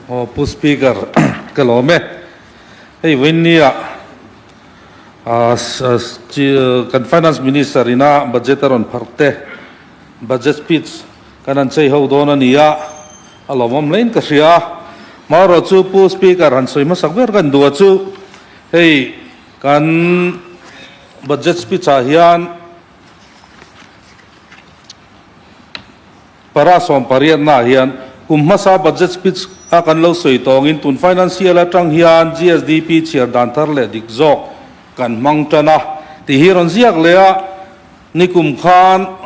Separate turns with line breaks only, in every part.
Aw Pu Speaker ka lawm e. Hei vawiinnia kan Finance Minister ina budget a rawn pharh te, budget speech kan han chei ho dawn a ni a, a lawmawm hlein ka hria a. Marawh chu Pu Speaker han sawi hmasak ber kan duh a chu hei kan budget speech ah hian Para sawmpariatna ah hian kum hmasa budget speech a kan lo sawi tawngin tun financial atang hian GSDP chhiar dan thar leh dik zawk kan hmang tan a tih hi rawn ziak leh a, nikum khan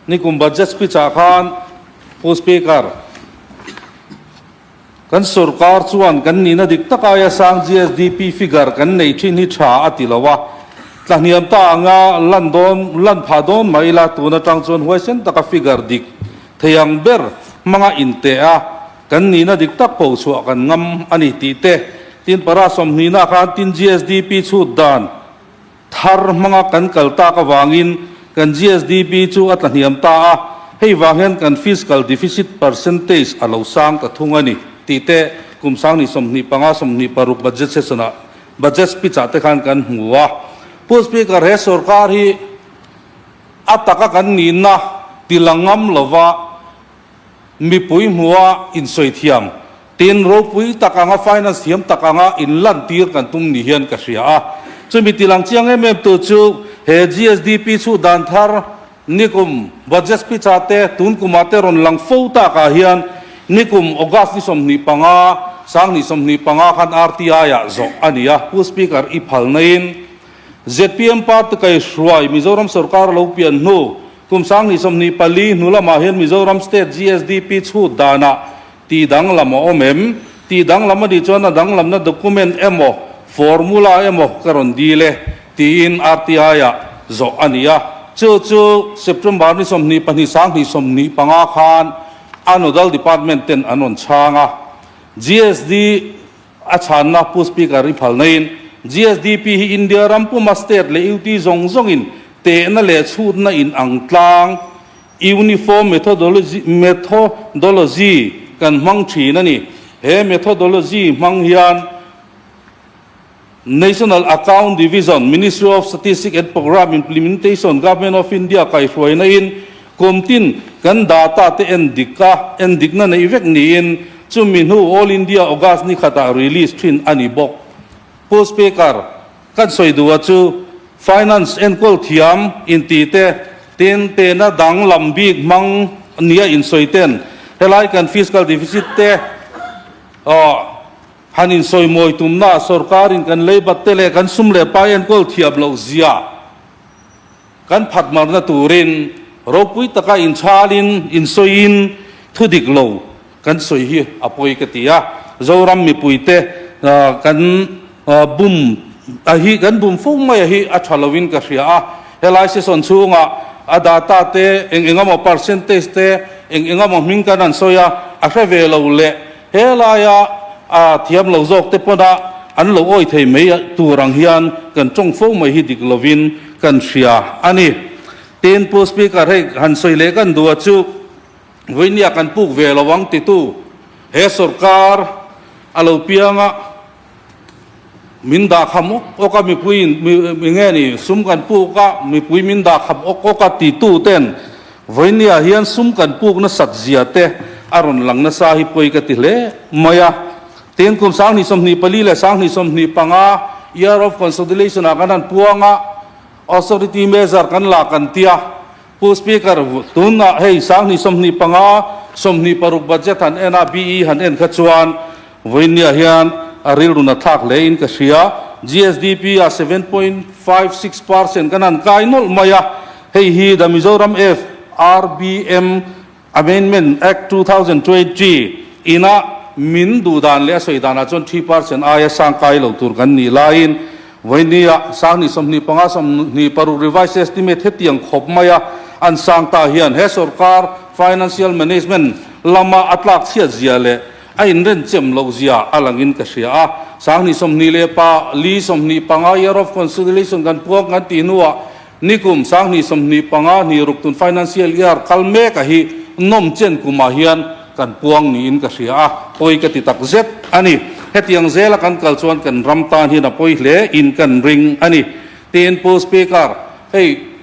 nikum budget speech ah khan Pu Speaker kan sorkar chuan kan nihna dik tak aia sang GSDP figure kan neih thin hi tha a ti lo a, tlahniam ta anga lan dawn lan phah dawn mai ila tun atang chuan huaisen taka figure dik thei ang ber hmanga inteh a kan nihna dik tak phochhuah kan ngam a ni tih te tin para sawmhnihna khan tin GSDP chhut dan Thar hmanga kan kal tak avangin kan GSDP chu a tlahniam ta a, hei vang hian kan fiscal deficit percentage a lo sang ta thung a ni tih te kum sang ni 25 26 budget session-ah budget speech-ah te khan kan hmu a. Pu Speaker, he sorkar hi a taka kan nihna ti la ngam lova mipui hmua insawi thiam Tin, ropui tak anga finance thiam tak anga inlantir kan tum ni hian ka hria a. Chumi tilang chiang em em tu chu he GSDP chhuh dan thar nikum budget speech ah te tun kumah te rawn lang fo takah hian nikum August ni 25, 2025 khan RTI ah zawh a ni a. Pu Speaker, i phal naiin zpm party kaihruai Mizoram sorkar lo pian hnu kum 2024 hnu lamah hian Mizoram state GSDP chhut danah Tih danglam a awm em? Tih danglam a nih chuan a danglamna document emaw, formula emaw ka rawn dil e, tiin RTI-ah zawh a ni a. Chu chu September ni 22 2025 khan a nodal department ten an rawn chhang a. GSD a chhanna Pu Speaker i phal naiin GSDP hi India ram puma state leh UT zawng zawngin tehna leh chhutna inang tlang, Uniform methodology methodology kan hmang thin a ni. He methodology hmang hian National Account Division, Ministry of Statistics and Programme Implementation, Government of India kaihruaina in kum tin kan data te en dik a, en dikna neih vek niin chumi hnu All India August ni khatah release thin a ni bawk. Pu Speaker, Kan sawi duh a chu finance enkawl thiam inti te, tin pena dang lam bik hmang nia insawi ten helai kan fiscal deficit te han insawi mawi tumna sorkarin kan leibat te leh kan sum leh pai enkawl thiam loh zia kan phat marna turin ropui taka inchalin insawiin thu dik lo kan sawi hi a pawi ka ti a. Zoram mipuite kan bum a hi kan bum fo mai a hi a tha lovin ka hria a. Helai session chhungah a data te eng eng emaw percentage te eng eng emaw hming kan han sawi a, a hre ve lo leh helaia a thiam lo zawk te pawna an lo awi thei mai tur ang hian kan tawng fo mai hi dik lovin kan hria a ni. Tin, Pu Speaker hei han sawi leh kan duh a chu. Vawinia kan puk ve lo ang titu he sorkar a lo piang a, min dah kham awk awk a mipui in mi nge ni sum kan puk a mipui min dah kham awk awk a titu ten vawinia hian sum kan puk nasat zia te a rawn lang nasa hi pawi ka ti hle mai a. Tin, kum 2024 leh 2025 Year of Consolidation ah kan han puang a, Austerity measure kan la kan tia. Pu Speaker, tunah hei 2025, 26 budget han en a, BE han en kha chuan vawiinniah hian a rilrun a thlak hle in ka hria. GSDP ah 7.56% kan han kai nawlh mai a, hei hi The Mizoram FRBM Amendment Act 2020 ina min duh dan leh a sawi danah chuan 3% aia sang kai lo tur kan nih laiin vawinia 2025, 26 revised estimate hetiang khawp maia an sang ta hian he sorkar financial management lama a tlak chhiat zia leh a inrenchem loh zia a langin ka hria a. 2024, 25 year of consolidation kan puang kan tih hnuah Nikum 2025 hnih ruk tun financial year kal mek a hi nawm chen kumah hian kan puang niin ka hria a, pawi ka ti tak zet a ni. Hetiang zela kan kal chuan kan ram tan hian a pawi hle in kan ring a ni. Tin, Pu Speaker, hei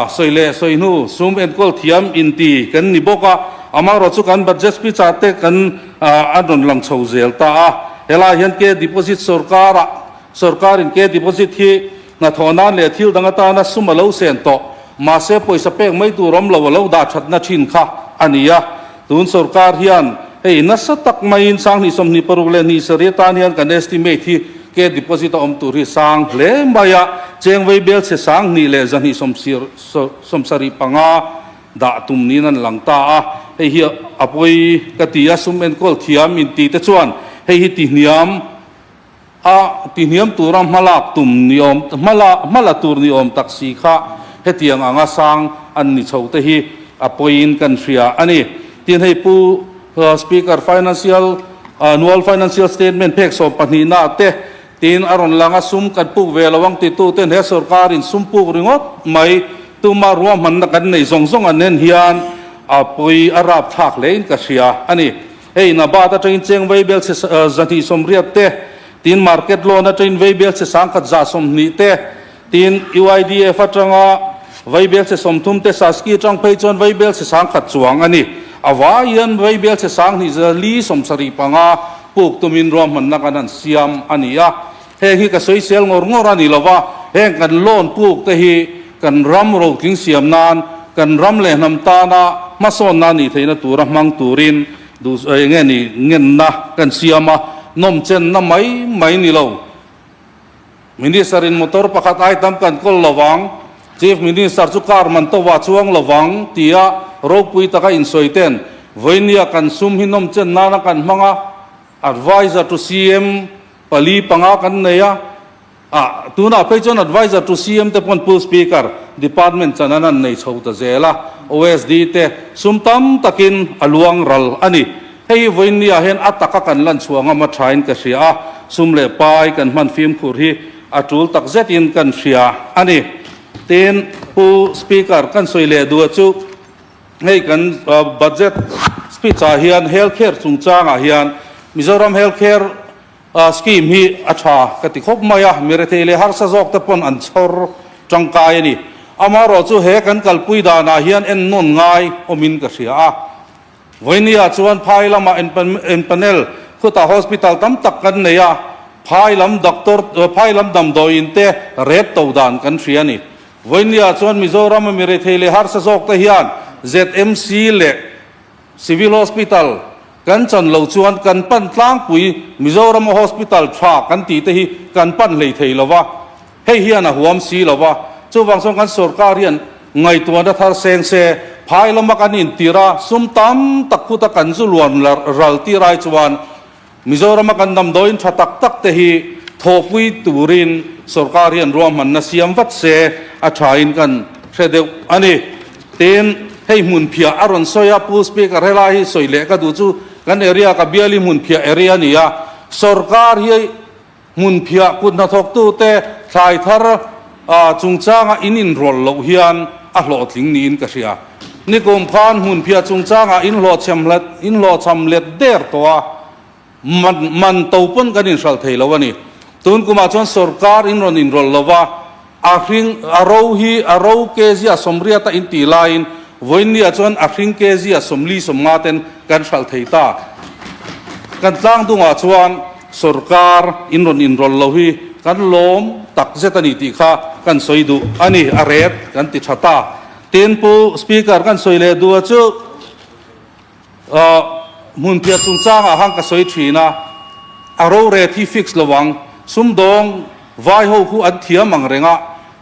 sawi leh sawi hnu sum enkawl thiam inti kan ni bawk a, amaherawh chu kan budget speech ah te kan a rawn lang chho zel ta a. Helai hian ke deposit sorkar ah sorkar in ke deposit hi hnathawh nan leh thil dang atana sum a lo sen tawh, mahse pawisa pek mai tur awm lo a lo dah thatna thin kha a ni a. Tun sorkar hian hei nasa tak maiin 2026 atan hian kan estimate hi ke deposit a awm tur hi sang hle mai a, cheng vei bel chhe 2175 dah tum niin an lang ta a. Hei hi a pawi ka ti a, sum enkawl thiam inti te chuan hei hi tihniam A tihniam tura hmalak tum ni awm, hmala hmala tur ni awm tak si kha hetiang anga sang an ni chho te hi a pawiin kan hria a ni. Tin hei Pu Speaker Financial Annual Financial Statement phek 12 na te tin a rawn lang a, sum kan puk ve lo ang titu ten he sorkarin sum puk ringawt mai tuma ruahmanna kan nei zawng zawng an en hian a pawi a rapthlak hlein ka hria a ni. Hei Nabat atangin cheng vaibel chhe 280 te, tin market loan atangin vaibel chhe 1120 te, tin UIDF atanga vaibel chhe 30 te, Saski atang phei chuan vaibel chhe 1000 chuang a ni. A vaiin vaibel chhe 2475 puk tumin ruahmanna kan han siam a ni a. Heng hi ka sawisel ngawr ngawr a ni lo va, heng kan loan puk te hi kan ram rotling siam nan, kan ram leh hnam tana hmasawnna nih theihna tura hmang turin duh eng nge ni ngenna kan siam a, nawmchenna mai mai ni lo. Minister in motor pakhat ai tam kan kawl lo vang, Chief Minister chu car man to va chuang lo vang tia ropui taka insawi ten vawinia kan sum hi nawmchen nana kan hmang a, Adviser to CM pali panga kan nei a, ah tunah phei chuan Adviser to CM te pawn Pu Speaker Department chan an an nei chho ta zel a, OSD te sum tam takin a luang ral a ni. Hei hi vawiinni ah hian a taka kan lan chhuah ngam a thain ka hria a, sum leh pai kan hman fimkhur hi a tul tak zetin kan hria a ni. Tin, Pu Speaker kan sawi leh duh chu, Hei kan budget speech ah hian health care chungchang ah hian Mizoram health care scheme hi a tha ka ti khawp mai a, mirethei leh harsa zawk te pawn an chhawr tangkai a ni. Amaherawh chu he kan kalpui dan ah hian ennawn ngai awmin ka hria a. Vawinia chuan phai lamah empanel khutah hospital tam tak kan nei a, phai lam doctor phai lam damdawiin te ret to dan kan hria a ni. Vawinia chuan Mizoram a mirethei leh harsa zawk te hian ZMC leh Civil Hospital kan chan lo chuan kan pan tlangpui Mizoram a hospital tha kan tih te hi kan pan hlei thei lo va, hei hian a huam si lo va. Chuvang chuan kan sorkar hian ngaihtuahna thar seng se, phai lama kan intir a, sum tam tak khuta kan zu luan ral tir ai chuan Mizorama kan damdawiin tha tak tak te hi thawhpui turin sorkar hian ruahmanna siam vat se a thain kan hre deuh a ni. Tin, hei hmunphiah a rawn sawi a, Pu Speaker helai hi sawi leh ka duh chu kan area ka bial hi hmunphiah area a ni a, sorkar hi hmunphiah kut hnathawktute thlai thar chungchanga in inrawlh loh hian a hlawhtling niin ka hria. Nikum khan hmunphiah chungchangah in hlawhchham let der tawh a, man man to pawn kan inhralh thei lo a ni. Tun kumah chuan sorkar in rawn inrawlh lo va, a hring a ro hi a ro kg a 80 a intih laiin vawiinniah chuan a hring kg a 40 50 ten kan hralh thei ta. Kan tlang dungah chuan Sorkar in rawn inrawlh lo hi kan lawm tak zet a ni tih kha kan sawi duh a ni, a ret kan ti tha ta. Tin, Pu Speaker kan sawi leh duh a chu hmunphiah chungchangah khan ka sawi thin a, a roret hi fix lo ang, sumdawng vai ho khu an thiam ang reng a,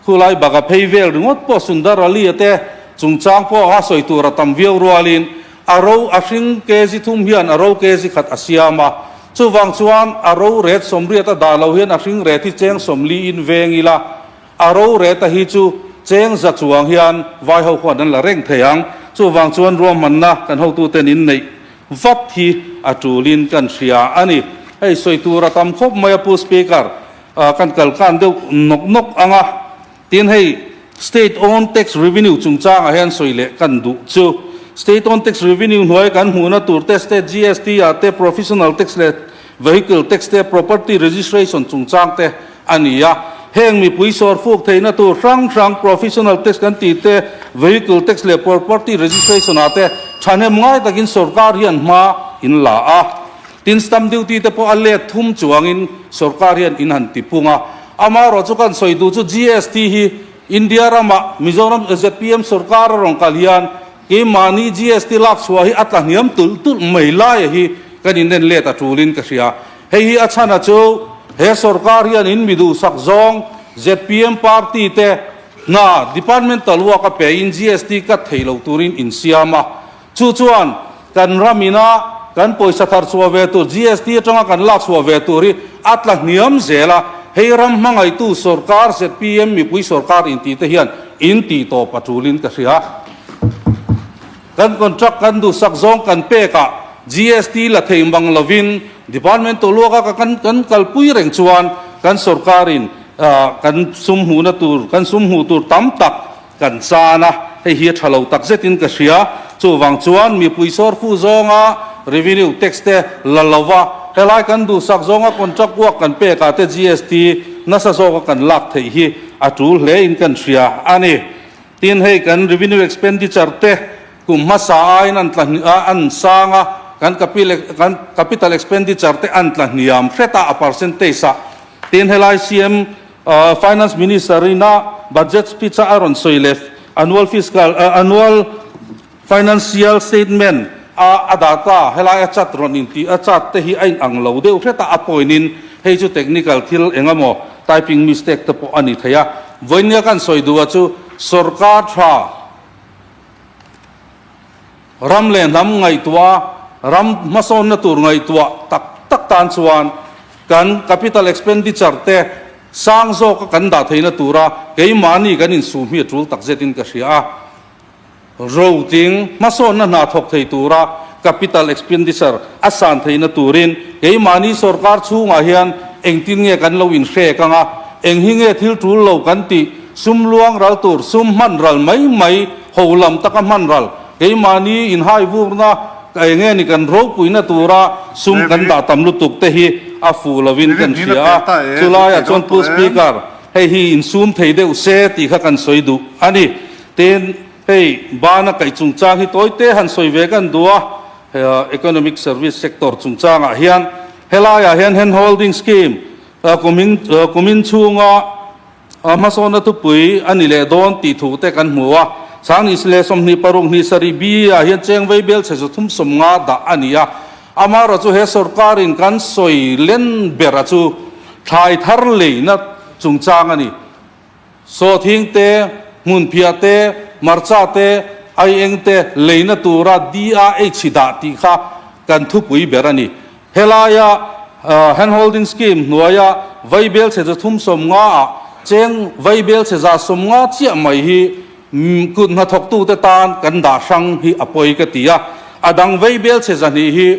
khulai baka phei vel ringawt pawh Sundar Ali a te chungchang pawh a sawi tur a tam viau rualin A ro a hring kg thum hian a ro kg khat a siam a, chuvang chuan a ro ret 80 a dah lo hian a hring ret hi cheng 40 in veng ila, a ro ret a hi chu cheng za chuang hian vai ho khuan an la reng thei ang. Chuvang chuan ruahmanna kan hotuten in neih vat hi a tulin kan hria a ni. Hei sawi tur a tam khawp mai a Pu Speaker, kan kalkan deuh nawk nawk ang a. Tin hei State owned tax revenue chungchangah hian sawi leh kan duh chu. State own tax revenue hnuaia kan hmuhna tur te, state GST ah te, provisional tax leh vehicle tax te, property registration chungchang te a ni a. Heng mipui sawr fuk theihna tur hrang hrang provisional tax kan tih te, vehicle tax leh property registration ah te thahnem ngai takin sorkar hian hma in la a. Tin, stamp duty te pawh a let thum chuangin sorkar hian in han ti pung a. Amaherawh chu kan sawi duh chu GST hi India ramah Mizoram zpm sorkar a rawn kal hian keimahni GST lak chhuah hi a tla hniam tulh tulh mai laia hi kan inen let a tulin ka hria. Hei hi a chhan a chu he sorkar hian in mi duhsak zawng zpm party te hna departmental work a pe in GST cut thei lo turin in siam a. Chu chuan kan ram ina kan pawisa thar chhuah ve tur, GST atanga kan lak chhuah ve tur hi a tla hniam zel a, hei ram hmangaihtu sorkar zpm mipui sorkar intih te hian in tih tawp a tulin ka hria. Kan contract kan duhsak zawng kan pekah GST la thei mang lovin department tawluaka ka kan kan kalpui reng chuan kan sorkarin kan sum hmuhna tur kan sum hmuh tur tam tak Kan chan a, hei hi a tha lo tak zetin ka hria. Chuvang chuan mipui sawrfu zawnga revenue tax te la lova, helai kan duhsak zawnga contract work kan pek ah te GST nasa zawka kan lak theih hi a tul hle in kan hria a ni. Tin, hei kan revenue expenditure te kum hmasa aiin an tla an sang a, kan kan capital expenditure te an tla hniam hret a, a percentage ah. Tin, helai CM Finance Minister ina budget speech a a rawn sawi leh annual fiscal annual financial statement a a data helai a chart rawn intih a chart te hi a in ang lo deuh hret a a point in hei chu technical thil eng emaw typing mistake te pawh a ni thei a. Vawinia kan sawi duh a chu sorkar tha Ram leh hnam ngaihtuah, ram hmasawnna tur ngaihtuah tak tak tan chuan kan capital expenditure te sang zawka kan dah theihna tura keimahni kan insum hi a tul tak zetin ka hria a. Roting hmasawnna hna thawk thei tura capital expenditure a san theihna turin keimahni sorkar chhungah hian engtin nge kan lo inhrek ang a, eng hi nge thil tul lo kan tih, sum luang ral tur, sum hman ral mai mai, Ho lam taka hman ral, keimahni inhai vurna ka eng nge ni kan ropuina tura sum kan dah tam lutuk te hi a fuh lovin kan hria a, chulaiah chuan Pu Speaker, hei hi insum thei deuh se tih kha kan sawi duh a ni. Tin, hei bana kaih chungchang hi tawite han sawi ve kan duh a, Economic Service Sector chungchangah hian helaiah hian Hand Holding Scheme kumin kumin chhunga A hmasawnna thupui a ni leh dawn tih thu te kan hmu a, Sangni leh 26 hnih sarih B ah hian cheng vei bel chhe 350 dah a ni a. Amaherawh chu he sorkarin kan sawi len bera chu thlai thar leina chungchang a ni. Sawhthing te, hmunphiah te, hmarcha te, aieng te leina tura DRH dah tih kha kan thupui ber a ni. Helaia Hand Holding Scheme hnuaia vaibel chhe 350 ah cheng vaibel chhe 150 chiah mai hi kut hnathawktute tan kan dah hrang hi a pawi ka ti a. A dang vaibel chhe 200 hi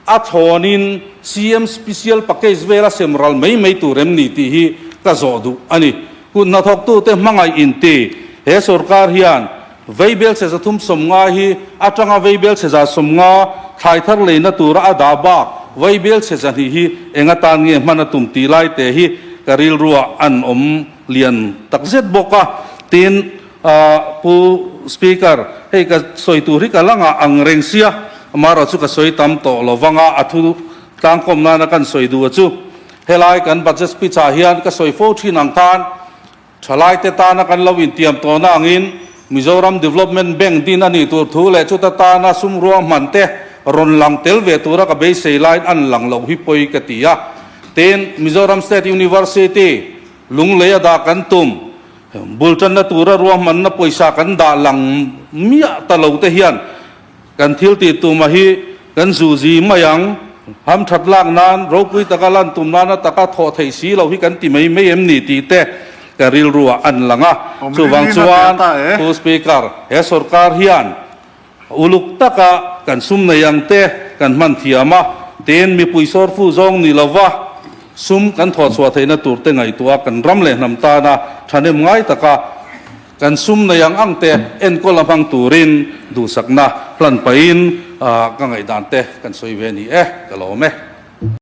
a thlawnin CM Special Package vela sem ral mai mai tur em ni tih hi ka zawh duh a ni. Kut hnathawktute hmangaih inti he sorkar hian Veibel chhe 350 hi atanga veibel chhe 150 thlai thar leina tura a dah bak veibel chhe 200 hi eng atan nge hman a tum tih lai te hi ka rilruah an awm lian takzet bawk a. Tin, Pu Speaker, hei ka sawi tur hi ka la ngah ang reng sia, amaherawh chu ka sawi tam tawh lo vang a, a thu tlangkawm nana kan sawi duh a chu. Helai kan budget speech ah hian ka sawi fo thin ang khan, Thalaite tana kan lo intiam tawhna angin Mizoram Development Bank din a nih tur thu leh chuta tana sum ruahman te rawn lang tel ve tura ka beisei laiin an lang loh hi pawi ka ti a. Tin, Mizoram State University Lunglei a dah kan tum bul tanna tura ruahmanna pawisa kan dah lang miah ta lo te hian Kan thil tih tuma hi kan zuzi mai ang, hamthat lak nan, ropui taka lan tum nana taka thawh theih si lo hi kan ti mai mai em ni tih te ka rilruah an lang a. Chuvang chuan Pu Speaker, he sorkar hian uluk taka kan sum nei ang te kan hman thiam a, tin mipui sawrfu zawng ni lova sum kan thawh chhuah theihna tur te ngaihtuah kan ram leh hnam tana thahnem ngai taka Kan sum nei ang ang te enkawl a hmang turin duhsakna hlan pahin ka ngaihdan te kan sawi ve a ni e, ka lawm e.